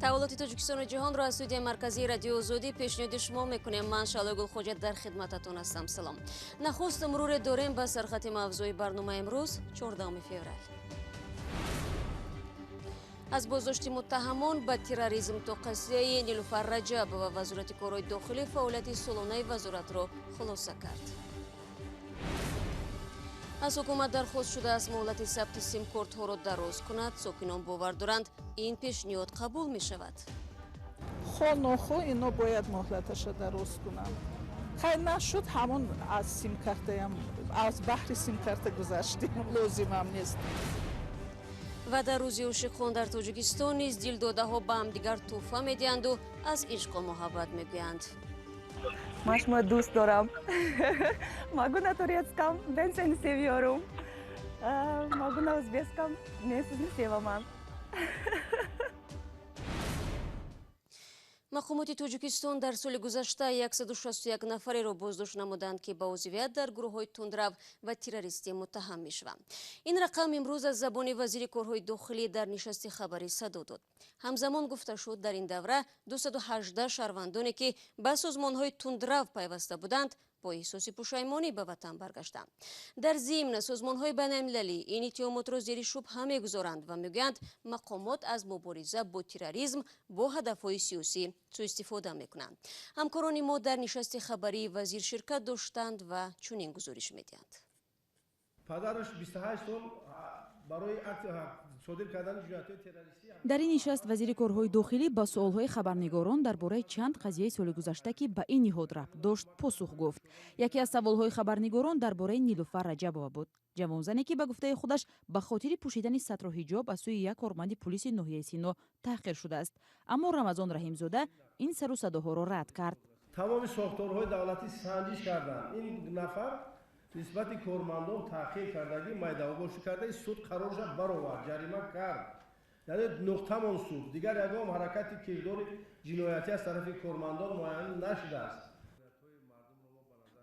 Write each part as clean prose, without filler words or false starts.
Таҳаввулоти Тоҷикистону ҷаҳонро аз студияи марказии Радиои Озодӣ пешниҳоди шумо мекунем. Ман Шаҳлои Гулхоҷа дар хидмататон ҳастам. Салом. Нахуст муруре дорем ба сархати мавзӯи барномаи имрӯз, 14 феврал. Аз боздошти муттаҳамон ба терроризм то қазияи Нилуфар Раҷабова Вазорати корҳои дохилӣ фаъолияти солонаи вазоратро хулоса кард. Аз ҳукумат дархост шудааст муҳлати сабти симкортҳоро дароз кунад. Сокинон бовар доранд, ин пешниҳод қабул мешавад. Хо нохо ино бояд муҳлаташа дароз кунанд. Хай нашуд, ҳамон аз симкартаям, аз баҳри симкарта гузаштем, лозимам нест. Ва дар рӯзи ошиқхон дар Тоҷикистон низ дилдодаҳо ба ҳамдигар тӯҳфа медиҳанду аз ишқу муҳаббат мегӯянд. Ман шумо дӯст дорам. Могу на турецком, ben seni seviyorum. Могу на узбекском, men sizni sevaman. Мақомоти Тоҷикистон дар соли гузашта 161 нафареро боздошт намуданд, ки ба узвият дар гурӯҳҳои тундрав ва террористӣ муттаҳам мешаванд. Ин рақам имрӯз аз забони вазири корҳои дохилӣ дар нишасти хабарӣ садо дод. Ҳамзамон гуфта шуд, дар ин давра 218 шаҳрвандоне, ки ба созмонҳои тундрав пайваста буданд, бо эҳсоси пушаймонӣ ба ватан баргаштанд. Дар зимн созмонҳои байналмилалӣ ин иттиҳомотро зери шубҳа мегузоранд ва мегӯянд, мақомот аз мубориза бо терроризм бо ҳадафҳои сиёсӣ суистифода мекунанд. Ҳамкорони мо дар нишасти хабарии вазир ширкат доштанд ва чунин гузориш медиҳанд. Падараш 28 сол барои содир кардани ҷиноятҳои террористӣ. Дар ин нишаст вазири корҳои дохилӣ ба суолҳои хабарнигорон дар бораи чанд қазияи соли гузашта, ки ба ин ниҳод рабт дошт, посух гуфт. Яке аз саволҳои хабарнигорон дар бораи Нилуфар Раҷабова буд. Ҷавонзане, ки ба гуфтаи худаш ба хотири пӯшидани сатру ҳиҷоб аз сӯи як корманди пулиси ноҳияи Сино таҳқир шудааст. Аммо Рамазон Раҳимзода ин сару садоҳоро рад кард. Тамоми сохторҳои давлатӣ санҷиш карданд. Ин нафар нисбати кормандон таҳқир кардагӣ, майдавбошӣ карда, суд қарорша баровард, ҷарима кард. Яъне нуқтамон суд. Дигар ягон ҳаракати кирдори ҷиноятӣ аз тарафи кормандон муайян нашудааст.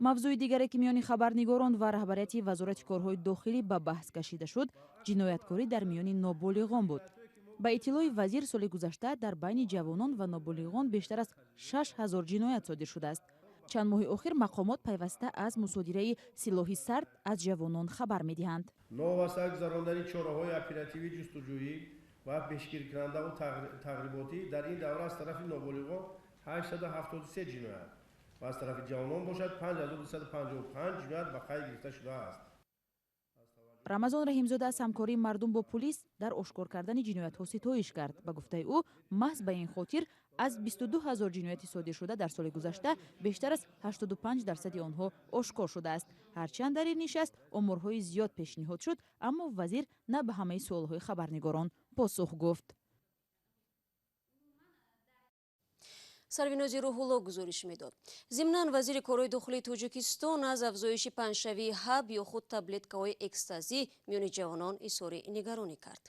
Мавзӯи дигаре, ки миёни хабарнигорон ва раҳбарияти Вазорати корҳои дохилӣ ба баҳс кашида шуд, ҷинояткорӣ дар миёни ноболиғон буд. Ба иттилои вазир, соли гузашта дар байни ҷавонон ва ноболиғон бештар аз 6000 ҷиноят содир шудааст. Чанд моҳи охир мақомот пайваста аз мусодираи силоҳи сард аз ҷавонон хабар медиҳанд. Новобаста гузарондани чораҳои оперативӣ, ҷустуҷӯӣ ва пешгирикунандаву тағриботӣ дар ин давра аз тарафи ноболиғон 873 ҷиноят ва аз тарафи ҷавонон бошад 5255 ҷиноят ба қайд гирифта шудааст. Рамазон Раҳимзода аз ҳамкории мардум бо пулис дар ошкор кардани ҷиноятҳо ситоиш кард. Ба гуфтаи ӯ, маҳз ба ин хотир аз 22 ҳазор ҷинояти содиршуда дар соли гузашта бештар аз 85% онҳо ошкор шудааст. Ҳарчанд дар ин нишаст оморҳои зиёд пешниҳод шуд, аммо вазир на ба ҳамаи суолҳои хабарнигорон посух гуфт. Сарвинози Рӯҳулло гузориш медод. Зимнан вазири корҳои дохилии Тоҷикистон аз афзоиши паҳншавии ҳаб ё худ таблеткаҳои экстазӣ миёни ҷавонон изҳори нигаронӣ кард.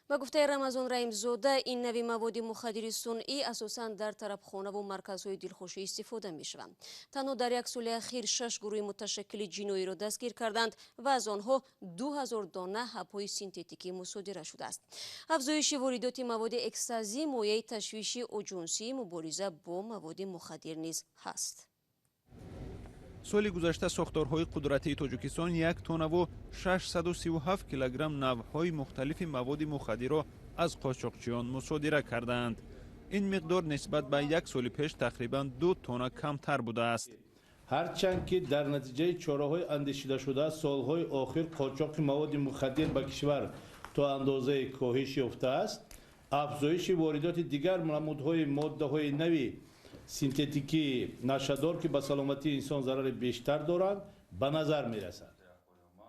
Ба гуфтаи Рамазон Раҳимзода, ин нави маводи мухаддири сунъӣ асосан дар тарабхонаву марказҳои дилхушӣ истифода мешаванд. Танҳо дар як соли ахир 6 гурӯҳи муташаккили ҷиноиро дастгир карданд ва аз онҳо 2000 дона ҳабҳои синтетикӣ мусодира шудааст. Афзоиши воридоти маводи экстазӣ мояи ташвиши оҷунсии мубориза бо маводи мухаддир низ ҳаст. Соли гузашта сохторҳои қудратии Тоҷикистон 1 тоннаву 637 килограмм навъҳои мухталифи маводи мухаддирро аз қочоқчиён мусодира кардаанд. Ин миқдор нисбат ба як соли пеш тақрибан 2 тонна камтар будааст. Ҳарчанд ки дар натиҷаи чораҳои андешидашуда солҳои охир қочоқи маводи мухаддир ба кишвар то андозаи коҳиш ёфтааст, афзоиши воридоти дигар намудҳои моддаҳои нави синтетикии нашадор, ки ба саломатии инсон зарари бештар доранд, ба назар мерасад.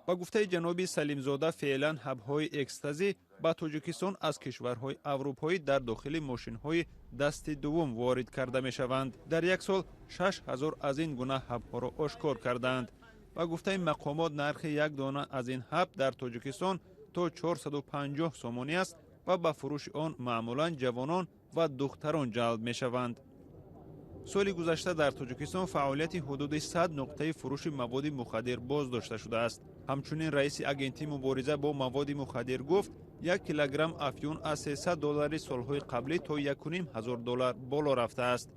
Ба гуфтаи ҷаноби Салимзода, феълан ҳабҳои экстазӣ ба Тоҷикистон аз кишварҳои аврупоӣ дар дохили мошинҳои дасти дуввум ворид карда мешаванд. Дар як сол 6000 аз ин гуна ҳабҳоро ошкор кардаанд. Ба гуфтаи мақомот, нархи як дона аз ин ҳаб дар Тоҷикистон то 450 сомонӣ аст ва ба фурӯши он маъмулан ҷавонон ва духтарон ҷалб мешаванд. Соли гузашта дар Тоҷикистон фаъолияти ҳудуди 100 нуқтаи фурӯши маводи мухаддир боздошта шудааст. Ҳамчунин раиси агентии мубориза бо маводи мухаддир гуфт, 1 килограмм афюн аз 300 доллари солҳои қаблӣ то 1 500 доллар боло рафтааст.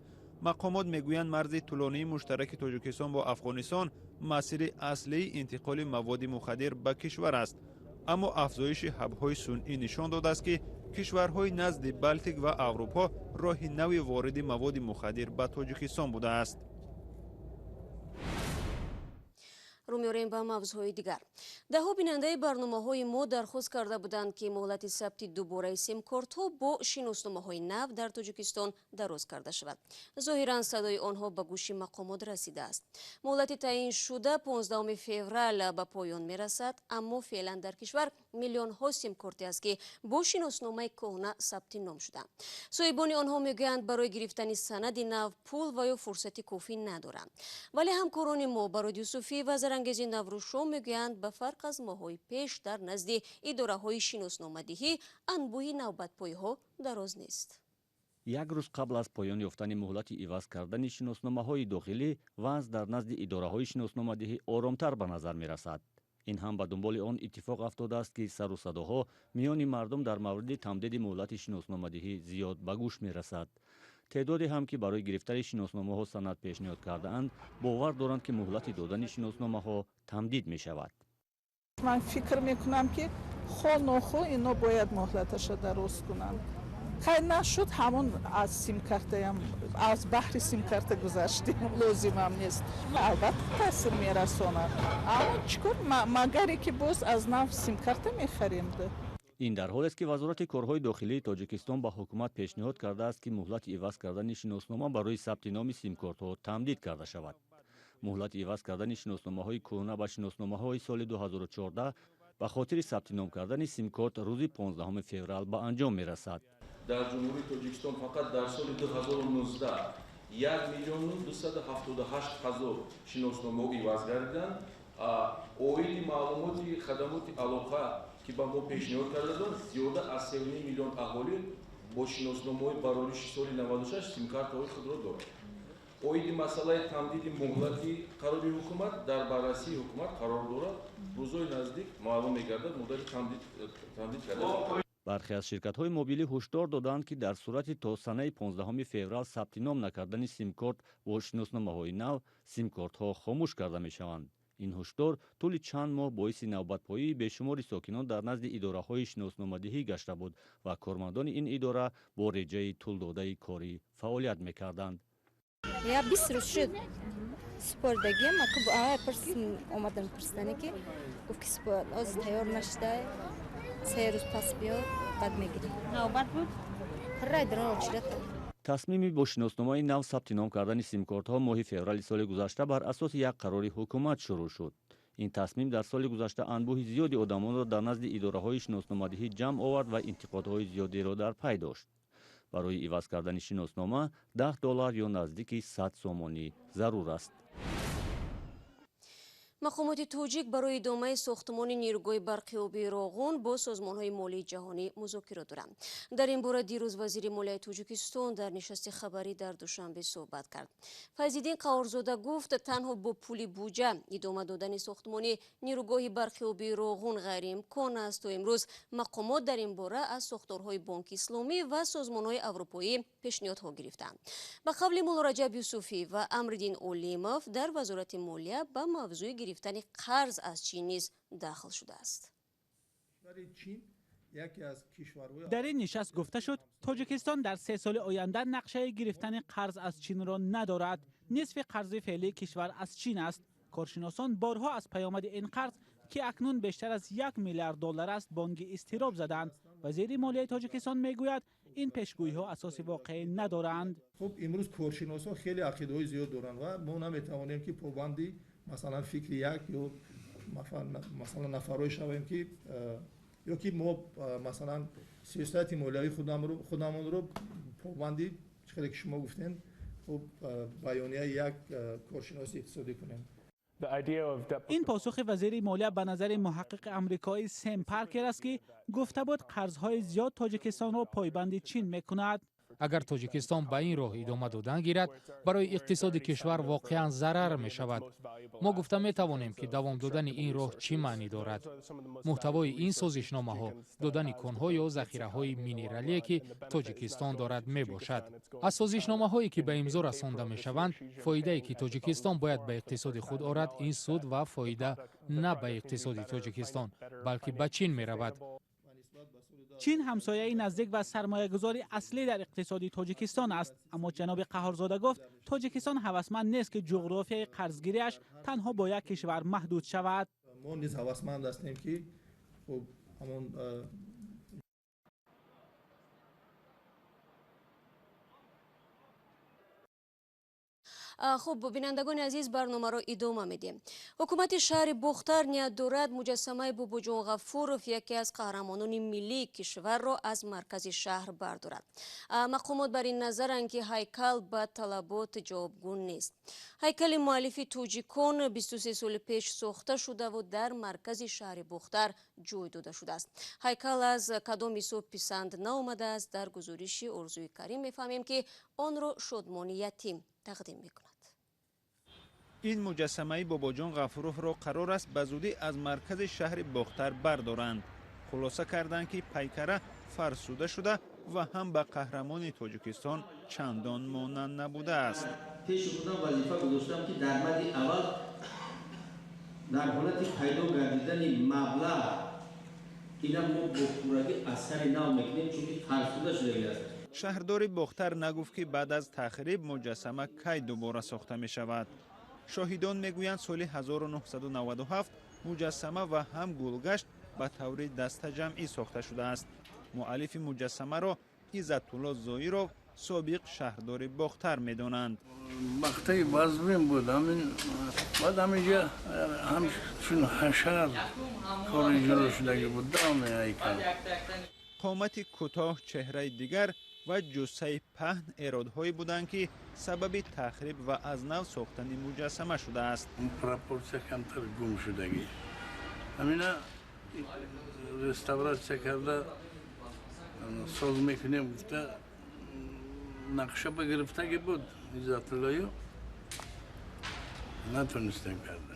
Мақомот мегӯянд, марзи тӯлонии муштараки Тоҷикистон бо Афғонистон масири аслии интиқоли маводи мухаддир ба кишвар аст. Аммо афзоиши ҳабҳои сунъӣ нишон додааст, ки кишварҳои назди Балтик ва Аврупо роҳи нави вориди маводи мухаддир ба Тоҷикистон будааст. Рӯ меорем ба мавзӯъҳои дигар. Даҳҳо бинандаи барномаҳои мо дархост карда буданд, ки муҳлати сабти дубораи симкортҳо бо шиносномаҳои нав дар Тоҷикистон дароз карда шавад. Зоҳиран, садои онҳо ба гӯши мақомот расидааст. Муҳлати таъиншуда 15 феврал ба поён мерасад, аммо феълан дар кишвар миллионҳо симкорте аст, ки бо шиносномаи кӯҳна сабти ном шуданд. Соҳибони онҳо мегӯянд, барои гирифтани санади нав пул ва ё фурсати кофӣ надоранд. Вале ҳамкорони мо Барод Юсуфӣ ва Зарангези Наврӯзшо мегӯянд, ба фарқ аз моҳҳои пеш дар назди идораҳои шиносномадиҳӣ анбӯҳи навбатпоиҳо дароз нест. Як рӯз қабл аз поён ёфтани муҳлати иваз кардани шиносномаҳои дохилӣ, вазъ дар назди идораҳои шиносномадиҳӣ оромтар ба назар мерасад. Ин ҳам ба дунболи он иттифоқ афтодааст, ки сару садоҳо миёни мардум дар мавриди тамдиди муҳлати шиносномадиҳӣ зиёд ба гӯш мерасад. Теъдоде ҳам, ки барои гирифтани шиносномаҳо санад пешниҳод кардаанд, бовар доранд, ки муҳлати додани шиносномаҳо тамдид мешавад. Ман фикр мекунам, ки хо нохо ино бояд муҳлаташа дароз кунанд. Хай нашуд, ҳамон аз симкартаям, аз баҳри симкарта гузаштем, лозимам нест. Албатта, таъсир мерасонад, аммо чӣ кор, магаре ки боз аз нав симкарта мехарем. Ин дар ҳолест, ки Вазорати корҳои дохилии Тоҷикистон ба ҳукумат пешниҳод кардааст, ки муҳлати иваз кардани шиноснома барои сабти номи симкортҳо тамдид карда шавад. Муҳлати иваз кардани шиносномаҳои кӯҳна ба шиносномаҳои соли 2014 ба хотири сабти ном кардани симкорт рӯзи 15 феврал ба анҷом мерасад. Дар Ҷумҳурии Тоҷикистон фақат дар соли 2019 1 миллиону 278 ҳазор шиносномаҳо иваз гардиданд. Оиди маълумоти хадамоти алоқа, ки ба мо пешниҳод карда буданд, зиёда аз 3 миллион аҳолӣ бо шиносномаҳои барориши соли 96 симкартаҳои худро дорад. Оиди масъалаи тамдиди муҳлати қарори ҳукумат дар баррасии ҳукумат қарор дорад. Рӯзҳои наздик маълум мегардад муддати тамдид карда. Бархе аз ширкатҳои мобилӣ ҳушдор доданд, ки дар сурати то санаи 15 феврал сабти ном накардани симкорт бо шиносномаҳои нав, симкортҳо хомӯш карда мешаванд. Ин ҳушдор тӯли чанд моҳ боиси навбатпоии бешумори сокинон дар назди идораҳои шиносномадиҳӣ гашта буд ва кормандони ин идора бо реҷаи тӯлдодаи корӣ фаъолият мекарданд. Я 20 рӯз шуд супордагиам, омадам пурсидане, ки гуфт, ки оз тайёр нашуда, 3 рӯз пас биё, баъд мегирӣ. Навбат буд? Рай дар очередь. Тасмими бо шиносномаи нав сабти ном кардани симкортҳо моҳи феврали соли гузашта бар асоси як қарори ҳукумат шурӯъ шуд. Ин тасмим дар соли гузашта анбӯҳи зиёди одамонро дар назди идораҳои шиносномадиҳӣ ҷамъ овард ва интиқодҳои зиёдеро дар пай дошт. Барои иваз кардани шиноснома 10 доллар ё наздики 100 сомонӣ зарур аст. Мақомоти тоҷик барои идомаи сохтмони нерӯгоҳи барқи обии Роғун бо созмонҳои молии ҷаҳонӣ музокира доранд. Дар ин бора дирӯз вазири молияи Тоҷикистон дар нишасти хабарӣ дар Душанбе суҳбат кард. Файзиддин Қаҳорзода гуфт, танҳо бо пули буҷа идома додани сохтмони нерӯгоҳи барқи обии Роғун ғайриимкон аст. То имрӯз мақомот дар ин бора аз сохторҳои Бонки Исломӣ ва созмонҳои аврупоӣ пешниҳодҳо гирифтанд. Ба қавли Муллораҷаб Юсуфӣ ва Амриддин Олимов, дар Вазорати молия ба мавзӯи гирифтани қарз аз Чин низ дахл шудааст. Дар ин нишаст гуфта шуд, Тоҷикистон дар 3 соли оянда нақшаи гирифтани қарз аз Чинро надорад. Нисфи қарзи феълии кишвар аз Чин аст. Коршиносон борҳо аз паёмади ин қарз, ки акнун бештар аз 1 миллиард доллар аст, бонги изтироб заданд. Вазири молияи Тоҷикистон мегӯяд, ин пешгӯиҳо асоси воқеӣ надоранд. Хуб, имрӯз коршиносон хеле ақидаҳои зиёд доранд ва мо наметавонем, ки побанди, масалан, фикри як ё, масалан, нафарҳое шавем, ки ё ки мо, масалан, сиёсати молиявии худамонро побанди, чӣ хеле ки шумо гуфтем, хуб, баёнияи як коршиноси иқтисодӣ кунем. Ин посухи вазири молия ба назари муҳаққиқи амрикоӣ Сем Паркер аст, ки гуфта буд, қарзҳои зиёд Тоҷикистонро пойбанди Чин мекунад. Агар Тоҷикистон ба ин роҳ идома додан гирад, барои иқтисоди кишвар воқеан зарар мешавад. Мо гуфта метавонем, ки давом додани ин роҳ чӣ маънӣ дорад. Муҳтавои ин созишномаҳо додани конҳо ё захираҳои минералие, ки Тоҷикистон дорад, мебошад. Аз созишномаҳое, ки ба имзо расонда мешаванд, фоидае, ки Тоҷикистон бояд ба иқтисоди худ орад, ин суд ва фоида на ба иқтисоди Тоҷикистон, балки ба Чин меравад. Чин ҳамсояи наздик ва сармоягузори аслӣ дар иқтисоди Тоҷикистон аст. Аммо ҷаноби Қаҳорзода гуфт, Тоҷикистон ҳавасманд нест, ки ҷуғрофияи қарзгириаш танҳо бо як кишвар маҳдуд шавад. Мо низ ҳавасманд ҳастем, ки хуб ҳамон Хуб, бинандагони азиз, барномаро идома медиҳем. Ҳукумати шаҳри Бохтар ният дорад муҷассамаи Бобоҷон Ғафуров, яке аз қаҳрамонони миллии кишварро, аз маркази шаҳр бардорад. Мақомот бар ин назаранд, ки ҳайкал ба талабот ҷавобгӯ нест. Ҳайкали муаллифи тоҷикон 23 соли пеш сохта шудаву дар маркази шаҳри Бохтар ҷой дода шудааст. Ҳайкал аз кадом ҳисоб писанд наомадааст, дар гузориши Орзуи Карим мефаҳмем, ки онро Шодмони Ятим тақдим мекунад. Ин муҷассамаи Бобоҷон Ғафуровро қарор аст ба зудӣ аз маркази шаҳри Бохтар бардоранд. Хулоса карданд, ки пайкара фарсуда шуда ва ҳам ба қаҳрамони Тоҷикистон чандон монанд набудааст. Пеши худам вазифа гузоштам, ки дар мадди аввал дар ҳолати пайдо гардидани маблағ ина мо бо пуррагӣ аз сари нав мекунем, чунки фарсуда шудагиаст. Шаҳрдори Бохтар нагуфт, ки баъд аз тахриб муҷассама кай дубора сохта мешавад. Шоҳидон мегӯянд, соли 1997 муҷассама ва ҳам гулгашт ба таври дастаҷамъӣ сохта шудааст. Муаллифи муҷассамаро Иззатулло Зоиров, собиқ шаҳрдори Бохтар, медонанд. Мақтаи вазмин буд. Баъд ҳаминҷа ҳамчун ҳашар кор иҷро шудагӣ буд. Ҳайкал. Қомати кӯтоҳ, чеҳраи дигар ва ҷуссаи паҳн эродҳое буданд, ки сабаби тахриб ва аз нав сохтани муҷассама шудааст. Пропорсия камтар гум шудагӣ. Ҳамина реставратсия карда соз мекунем гуфта нақша ба гирифтагӣ буд Иззатуллою, натонистем карда.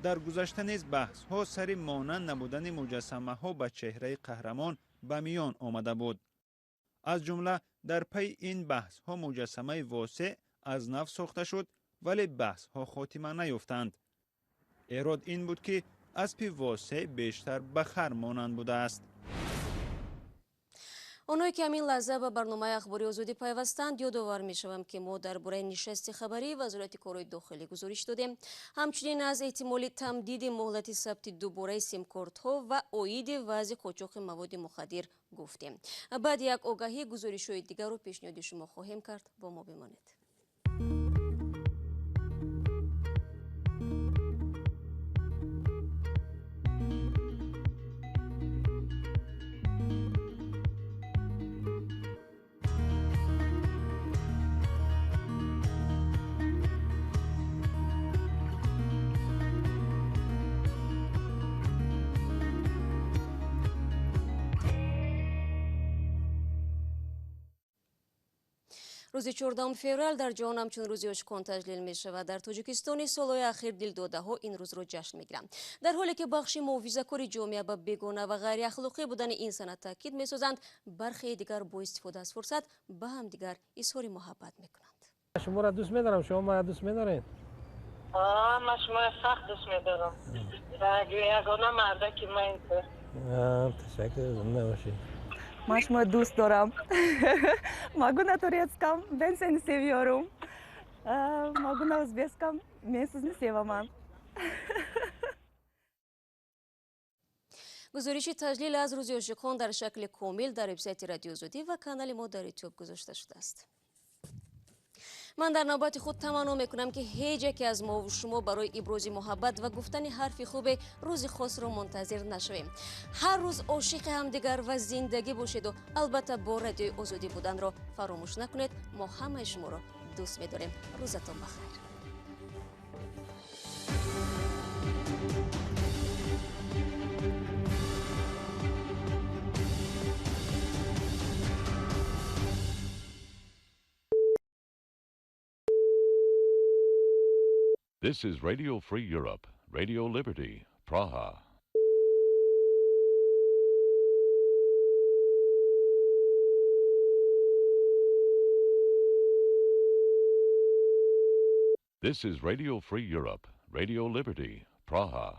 Дар гузашта низ баҳсҳо сари монанд набудани муҷассамаҳо ба чеҳраи қаҳрамон ба миён омада буд. Аз ҷумла дар пайи ин баҳсҳо муҷассамаи Восеъ аз нав сохта шуд, вале баҳсҳо хотима наёфтанд. Эрод ин буд, ки аспи Восеъ бештар ба хар монанд будааст. Онҳое, ки ҳамин лаҳза ба барномаи Ахбори Озодӣ пайвастанд, ёдовар мешавам, ки мо дар бораи нишасти хабарии Вазорати корҳои дохилӣ гузориш додем. Ҳамчунин аз эҳтимоли тамдиди муҳлати сабти дубораи симкортҳо ва оиди вазъи қочоқи маводи мухаддир гуфтем. Баъди як огаҳӣ гузоришҳои дигарро пешниҳоди шумо хоҳем кард. Бо мо бимонед. Рӯзи 14 феврал дар ҷаҳон ҳамчун рӯзи ошиқон таҷлил мешавад. Дар Тоҷикистони солҳои ахир дилдодаҳо ин рӯзро ҷашн мегиранд. Дар ҳоле ки бахши муҳофизакори ҷомеа ба бегона ва ғайриахлоқӣ будани ин санъат таъкид месозанд, бархеи дигар бо истифода аз фурсат ба ҳамдигар изҳори муҳаббат мекунанд. Шуморо дӯст медорам, шумо маро дӯст медоред? Ман шуморо сахт дӯст медорам. Ягона мардаки ман. Ташаккур, зинда бошед. Ман шуморо дӯст дорам. Могу на турецком, ben seni seviyorum. Могу на узбекском, men sizni sevaman. Гузориши таҷлил аз рӯзи ошиқон дар шакли комил дар вебсайти Радиои Озодӣ ва канали мо дар Ютуб гузошта шудааст. Ман дар навбати худ таманно мекунам, ки ҳеҷ яке аз мову шумо барои ибрози муҳаббат ва гуфтани ҳарфи хубе рӯзи хосро мунтазир нашавем. Ҳар рӯз ошиқи ҳамдигар ва зиндагӣ бошеду албатта бо Радиои Озодӣ буданро фаромӯш накунед. Мо ҳамаи шуморо дӯст медорем. Рӯзатон бахайр. This is Radio Free Europe, Radio Liberty, Praha. This is Radio Free Europe, Radio Liberty, Praha.